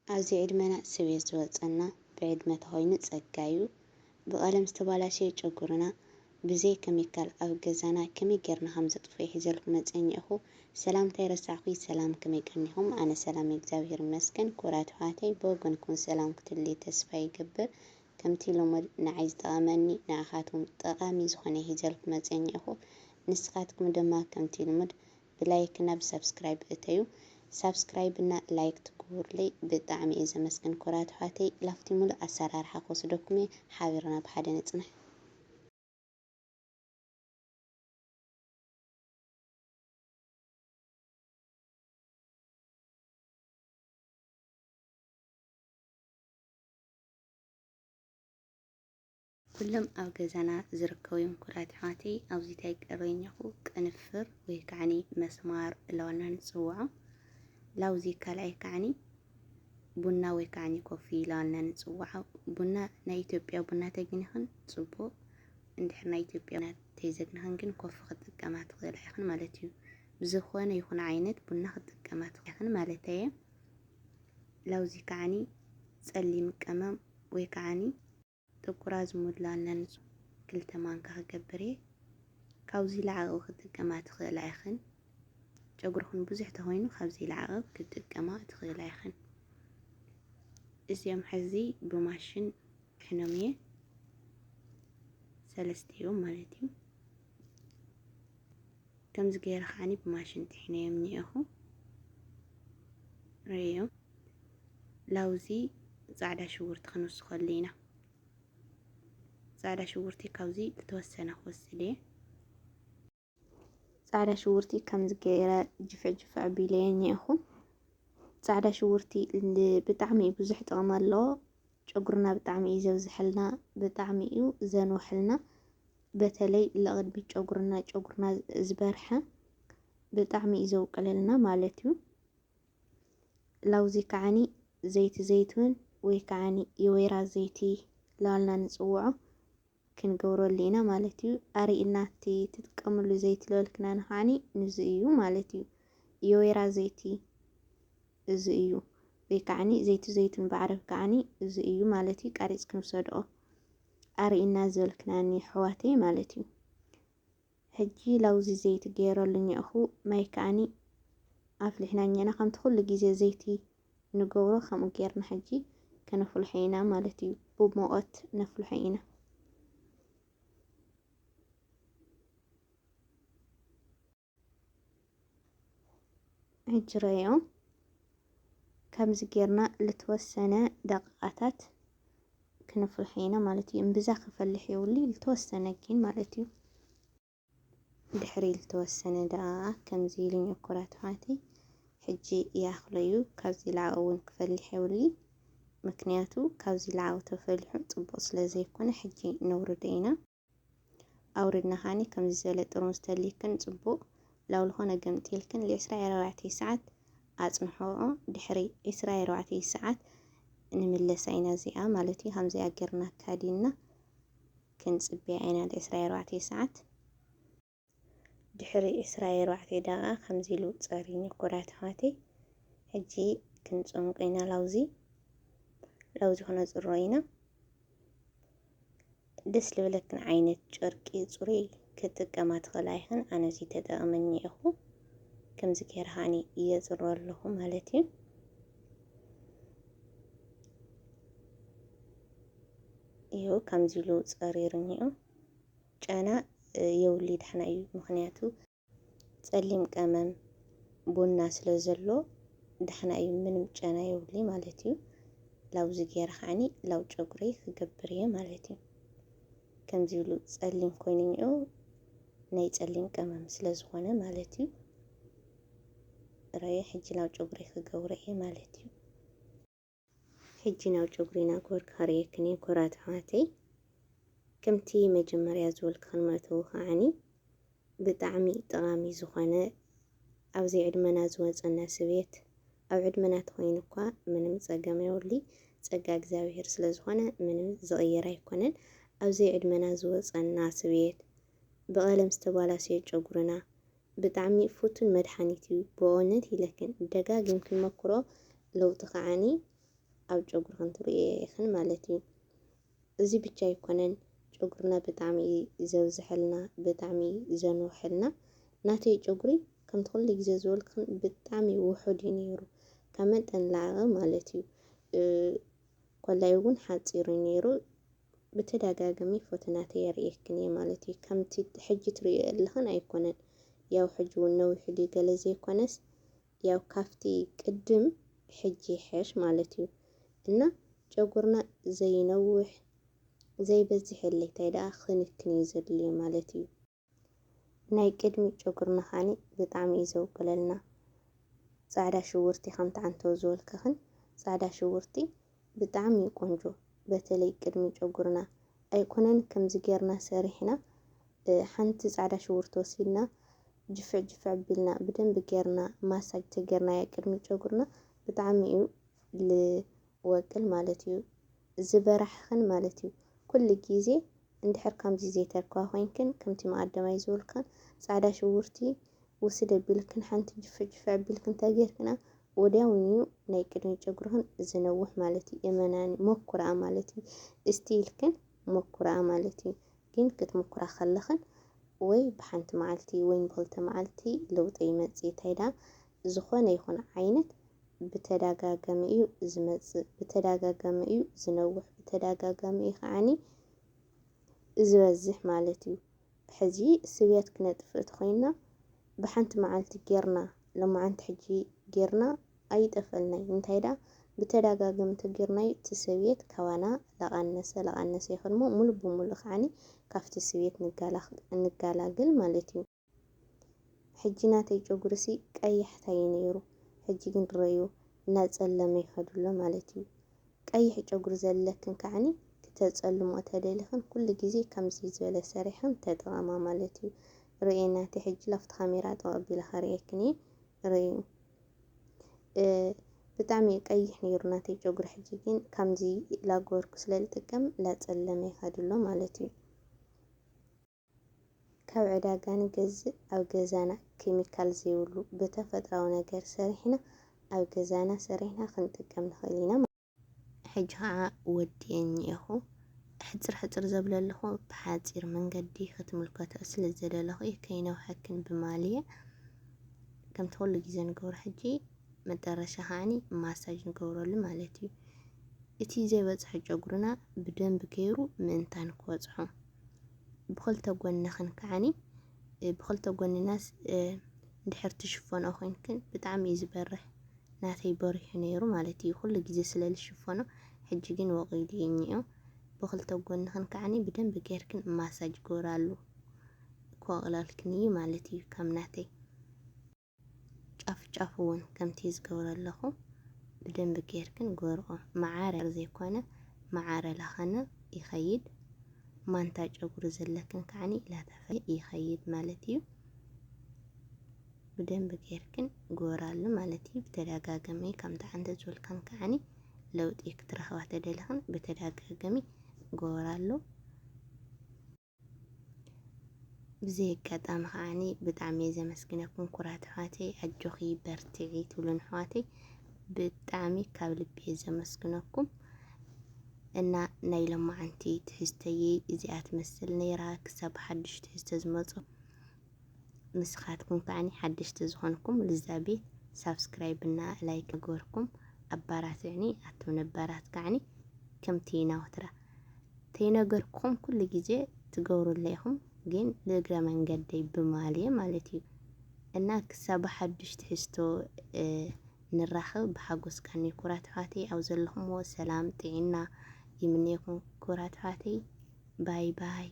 ኣብዚ ዕድመና ስብየት ዝወጸና ብዕድመ ተኾይኑ ጸጋ እዩ። ብቐለም ዝተባላሸየ ጨጉርና ብዘይ ከሚካል ኣብ ገዛና ከመይ ጌርና ከም ዘጥፍኦ ሒዘልኩም መጸ እኒኤኹ። ሰላምታ ይረሳዕኩ፣ ሰላም ከመይ ቀኒኹም? ኣነ ሰላም እግዚኣብሔር ይመስገን። ክቡራት ኣሕዋተይ ብወገንኩም ሰላም ክትልይ ተስፋ ይገብር። ከምቲ ልሙድ ንዓይ ዝጠቐመኒ ንዓኻትኩም ጠቓሚ ዝኾነ ሒዘልኩም መጸ እኒኤኹ። ንስኻትኩም ድማ ከምቲ ልሙድ ብላይክ እና ብሳብስክራይብ እተዩ። ሳብስክራይብ እና ላይክ ትግብሩለይ ብጣዕሚ እየ ዘመስግን። ክቡራት ኣሕዋተይ ላፍቲ ሙሉእ ኣሰራርሓ ክወስደኩም እየ። ሓቢርና ብሓደ ንጽናሕ። ኩሎም ኣብ ገዛና ዝርከቡ እዮም ክቡራት ኣሕዋተይ። ኣብዚ እንታይ ቀረበ እኒኹ ቅንፍር ወይ ከዓኒ መስማር ኢልና ንፅውዖ። ላውዚ ካልኣይ ከዓኒ ቡና ወይ ከዓኒ ኮፊ ኢልና ንፅውዖ። ቡና ናይ ኢትዮጵያ ቡና ተግኒኽን ፅቡቕ፣ እንድሕር ናይ ኢትዮጵያ ቡና ተይዘግንኽን ግን ኮፊ ክትጥቀማ ትኽእላ ኢኽን ማለት እዩ። ብዝኾነ ይኹን ዓይነት ቡና ክትጥቀማ ትኽእላ ኢኽን ማለት እየ። ላውዚ ከዓኒ ጸሊም ቀመም ወይ ከዓኒ ጥቁር ኣዝሙድ ላና ንጹ ክልተ ማንካ ክገብር እየ። ካብዚ ላዕቕ ክትጥቀማ ትኽእላ ኢኽን። ጨጉርኽን ብዙሕ ተኾይኑ ካብዚ ላዕቕ ክትጥቀማ ትኽእላ ኢኽን። እዚኦም ሕዚ ብማሽን ክሕኖም እየ። ሰለስቲኦም ማለት እዩ። ከምዚ ገይረ ከዓኒ ብማሽን ጥሒነዮም እኒኤኹ። ርእዮም። ላውዚ ጻዕዳ ሽጉርቲ ክንውስኸሉ ኢና። ጻዕዳ ሽጉርቲ ካብዚ ዝተወሰነ ክወስድ እየ። ጻዕዳ ሽጉርቲ ከምዚ ገይረ ጅፍዕ ጅፍዕ ኣቢለዮ እኒኤኹ። ጻዕዳ ሽጉርቲ ል-፣ ብጣዕሚ ብዙሕ ጥቕሚ ኣለዎ። ጨጉርና ብጣዕሚ እዩ ዘብዝሐልና፣ ብጣዕሚ እዩ ዘንውሐልና። በተለይ ለቕድሚት ጨጉርና፣ ጨጉርና ዝበርሐ ብጣዕሚ እዩ ዘውቅለልና ማለት እዩ። ላውዚ ከዓኒ ዘይቲ ዘይትውን ወይ ከዓኒ የወይራ ዘይቲ ላልና ንጽውዖ ክንገብረሉ ኢና ማለት እዩ። ኣርእና እቲ ትጥቀምሉ ዘይቲ ለበልክናኒ ከዓኒ ንዚ እዩ ማለት እዩ። የወይራ ዘይቲ እዚ እዩ። ወይ ከዓኒ ዘይቲ ዘይቱን ብዓረብ ከዓኒ እዚ እዩ ማለት እዩ። ቀሪጽ ክንውሰድኦ ኣርእና ዝበልክናኒ ኣሕዋተይ ማለት እዩ። ሕጂ ላውዚ ዘይቲ ገይረሉ እኒኦኹ። ማይ ከዓኒ ኣፍሊሕና እኒአና። ከምቲ ኩሉ ግዜ ዘይቲ ንገብሮ ከምኡ ገይርና ሕጂ ከነፍልሖ ኢና ማለት እዩ። ብሙቐት ነፍልሖ ኢና። ሕጂ ረእዮ። ከምዚ ጌርና ልተወሰነ ደቂቓታት ክነፍልሖ ኢና ማለት እዩ። እምብዛ ክፈልሕ የብሉ፣ ልተወሰነ ግን ማለት እዩ። ድሕሪ ልተወሰነ ደቂቓ ከምዚ ኢሉ እኒኦ ኩራት ኣሕዋተይ። ሕጂ ይኣኽሎ እዩ። ካብዚ ላዕሊ እውን ክፈልሕ የብሉ። ምክንያቱ ካብዚ ላዕሊ ተፈሊሑ ጽቡቕ ስለ ዘይኮነ ሕጂ ነውርዶ ኢና። ኣውሪድና ከዓኒ ከምዚ ዝበለ ጥርሙዝ ተሊክን ጽቡቕ ላውሊ ኮነ ገምጢልክን ል ዕስራ ኣርባዕተ ሰዓት ኣጽንሖኦ። ድሕሪ ዕስራ ኣርባዕተ ሰዓት ንምለሳ ኢና እዚኣ ማለት እዩ። ከምዚኣ ጌርና ኣካዲና ክንጽበያ ኢና ል ዕስራ ኣርባዕተ ሰዓት። ድሕሪ ዕስራ ኣርባዕተ ደቂቓ ከምዚ ኢሉ ጸሪኒ ኩራት ኣሕዋተይ። ሕጂ ክንጸምቆ ኢና ላውዚ። ላውዚ ክነጽሮ ኢና። ደስ ልብለክን ዓይነት ጨርቂ ጽሩይ ክትጥቀማ ትኽእላ ኢኽን። ኣነ እዚ ተጠቒመ እኒኤኹ። ከምዚ ገይረ ከዓኒ እየጽሮ ኣለኹ ማለት እዩ። ይኸው ከምዚ ኢሉ ጸሪሩ እኒኦ። ጨና፣ እ፣ የውሊ ዳሕና እዩ። ምኽንያቱ ጸሊም ቀመም ቡና ስለ ዘሎ ዳሕና እዩ፣ ምንም ጨና የብሉይ ማለት እዩ። ላውዚ ገይረ ከዓኒ ላው ጨጉረይ ክገብር እየ ማለት እዩ። ከምዚ ኢሉ ጸሊም ኮይኑ እኒኦ ናይ ጸሊም ቀመም ስለ ዝኾነ ማለት እዩ። ረየ ሕጂ ላው ጨጉረይ ክገብሮ እየ ማለት እዩ። ሕጂ ናብ ጨጉሪና ክወርክ ከርእየክን እየ ኩራት ኣሕዋተይ። ከምቲ መጀመርያ ዝበልክኽን መእተዊ ከዓኒ ብጣዕሚ ጠቓሚ ዝኾነ ኣብ ዘይዕድመና ዝወፀና ስብየት ኣብ ዕድመና ተኾይኑ እኳ ምንም ፀገም የብሉይ። ፀጋ እግዚኣብሔር ስለ ዝኾነ ምንም ዝቕየር ኣይኮነን። ኣብ ዘይዕድመና ዝወፀና ስብየት ብቐለም ዝተባላሰየ ጨጉርና ብጣዕሚ ፍቱን መድሓኒት እዩ። ብእውነት ኢለክን ደጋጊምክን መክሮ ለውጢ ከዓኒ ኣብ ጨጉርኽን ትርእዮ ኢኽን ማለት እዩ። እዚ ብቻ ኣይኮነን፣ ጨጉርና ብጣዕሚ እዩ ዘብዝሐልና፣ ብጣዕሚ እዩ ዘንውሐልና። ናተይ ጨጉሪ ከምቲ ኩሉ ግዜ ዝበልክን ብጣዕሚ ውሑድ እዩ ነይሩ፣ ካብ መጠን ላዕሊ ማለት እዩ። እ፣ ኮላይ እውን ሓፂር እዩ ነይሩ። ብተደጋጋሚ ፎቶ ናተይ የርእየክን እየ ማለት እዩ። ከምቲ ሕጂ ትርእዮ ኣለኽን ኣይኮነን። ያው ሕጂ እውን ነዊሑ ድዩ ገለ ዘይኮነስ፣ ያው ካብቲ ቅድም ሕጂ ይሕሽ ማለት እዩ። እና ጨጉርና ዘይነውሕ ዘይበዝሕ የለይ፣ እንታይ ደኣ ክንክን እዩ ዘድልዮ ማለት እዩ። ናይ ቅድሚ ጨጉርና ኻኒ ብጣዕሚ እዩ ዘውቅለልና። ጻዕዳ ሽውርቲ ከምቲ ዓንተው ዝበልክኽን፣ ጻዕዳ ሽውርቲ ብጣዕሚ እዩ ቆንጆ፣ በተለይ ቅድሚ ጨጉርና። ኣይኮነን ከምዚ ጌርና ሰሪሕና፣ እ፣ ሓንቲ ጻዕዳ ሽውርቲ ወሲድና፣ ጅፍዕ ጅፍዕ ቢልና፣ ብደንቢ ጌርና ማሳጅ ተጌርናያ ቅድሚ ጨጉርና፣ ብጣዕሚ እዩ ልወቅል ማለት እዩ። ዝበራሕኽን ማለት እዩ። ኩሉ ግዜ እንድሕር ከምዚ ዘይተርክባ ኮይንክን፣ ከምቲ መቐደማይ ዝበልክን፣ ጻዕዳ ሽውርቲ ውስድ ኣቢልክን፣ ሓንቲ ጅፍዕ ጅፍዕ ኣቢልክን ተጌርክና፣ ወዲያውኑ እዩ ናይ ቅድሚ ጨጉርኽን ዝነውሕ ማለት እዩ። እመናኒ፣ ሞክርኣ ማለት እዩ። እስቲ ኢልክን ሞክርኣ ማለት እዩ። ግን ክትምኩራ ከለኽን ወይ ብሓንቲ መዓልቲ ወይ ብኽልተ መዓልቲ ለውጢ ይመጽእ። እንታይ ደኣ፣ ዝኾነ ይኹን ዓይነት ብተደጋጋሚ እዩ ዝመጽእ፣ ብተደጋጋሚ እዩ ዝነውሕ፣ ብተደጋጋሚ እዩ ከዓኒ ዝበዝሕ ማለት እዩ። ሕዚ ስብየት ክነጥፍእ ተኾይንና ብሓንቲ መዓልቲ ጌርና፣ ሎማዓንቲ ሕጂ ጌርና ኣይጠፈልናይ። እንታይ ደኣ፣ ብተደጋጋሚ እንተጌርናዮ እቲ ስብየት ካባና ላቓነሰ ላቓነሰ ይኸድ እሞ ሙሉ ብሙሉ ከዓኒ ካብቲ ስብየት ንጋላ-፣ ንጋላግል ማለት እዩ። ሕጂ ናተይ ጨጉርሲ ቀያሕታይ እዩ ነይሩ። ሕጂ ግን ረእዩ እናጸለመ ይኸድ ኣሎ ማለት እዩ። ቀይሕ ጨጉሪ ዘለክን ከዓኒ ክተጸልሞ ተደሊኽን ኩሉ ግዜ ከምዚ ዝበለ ሰሪሕን ተጠቐማ ማለት እዩ። ርእየ ናተይ ሕጂ ላፍቲ ካሜራ ጠቕ ኣቢለ ከርእየክን እየ። ርእዩ። እ፣ ብጣዕሚ እዩ ቀይሕ ነይሩ ናተይ ጨጉሪ። ሕጂ ግን ከምዚ ላገበርኩ ስለ ዝጥቀም ላጸለመ ይኸድ ኣሎ ማለት እዩ። ካብ ዕዳጋ ንገዝእ፣ ኣብ ገዛና ኬሚካል ዘይብሉ ብተፈጥራዊ ነገር ሰሪሕና፣ ኣብ ገዛና ሰሪሕና ክንጥቀም ንኽእል ኢና። ሕጂ ኸዓ ወዲኤ እኒኤኹ። ሕጽር ሕጽር ዘብለ ኣለኹ፣ ብሓጺር መንገዲ ክትምልከቶ ስለ ዝደለኹ እየ፣ ከይነውሐክን ብማልየ። ከምቲ ኩሉ ግዜ ንገብሮ ሕጂ፣ መጠረሻ ከዓኒ ማሳጅ ንገብረሉ ማለት እዩ። እቲ ዘይበጽሖ ጨጉርና ብደንቢ ገይሩ ምእንታን ክበጽሖ፣ ብኽልተ ጎንኽን ከዓኒ፣ እ፣ ብኽልተ ጎንናስ፣ እ፣ እንድሕር ትሽፈንኦ ኮይንክን ብጣዕሚ እዩ ዝበርህ። ናተይ በሪሑ ነይሩ ማለት እዩ፣ ኩሉ ግዜ ስለ ዝሽፈኖ። ሕጂ ግን ወቒሉ እዩ እኒኦ። ብኽልተ ጎንኽን ከዓኒ ብደንቢ ጌርክን ማሳጅ ግበራሉ፣ ክወቕለልክን እዩ ማለት እዩ፣ ከም ናተይ። ጫፍ ጫፍ እውን ከምቲ ዝገብሮ ኣለኹ ብደንቢ ጌርክን ግበርኦ። መዓረ ዘይኮነ መዓረ ላኸነ ይኸይድ። ማንታ ጨጉሪ ዘለክን ከዓኒ ላተፈ ይኸይድ ማለት እዩ። ብደንቢ ጌርክን ግበራሉ ማለት እዩ። ብተደጋጋሚ ከምቲ ዓንተ ዝበልካን ከዓኒ ለውጢ ክትረኽባ ተደለኽን ብተደጋጋሚ ግበራሉ። ብዘይ ኣጋጣሚ ከዓኒ ብጣዕሚ እየ ዘመስግነኩም ኩራት ኣሕዋተይ፣ ኣጆኺ በርትዒ ትብሉን ኣሕዋተይ ብጣዕሚ ካብ ልቢ እየ ዘመስግነኩም። እና ናይ ሎማዓንቲ ትሕዝተየይ እዚኣ ትመስል ነይራ። ክሳብ ሓድሽ ትሕዝቶ ዝመፁ ንስኻትኩም ከዓኒ ሓደሽቲ ዝኾንኩም ልዛ ቤት ሳብስክራይብ እና ላይክ ገርኩም ኣባራትዕኒ። ኣቱም ነባራት ከዓኒ ከምቲ ናወትራ ተይነገርኩም ኩሉ ግዜ ትገብሩለይ ኢኹም፣ ግን ንእግረ መንገደይ ብማልየ ማለት እዩ። እና ክሳብ ሓዱሽ ትሕዝቶ፣ እ፣ ንራኸብ። ብሓጎስ ከኒ ኩራት ኣሕዋተይ ኣብ ዘለኹምዎ ሰላም ጥዕና ይምነየኩም ኩራት ኣሕዋተይ። ባይ ባይ።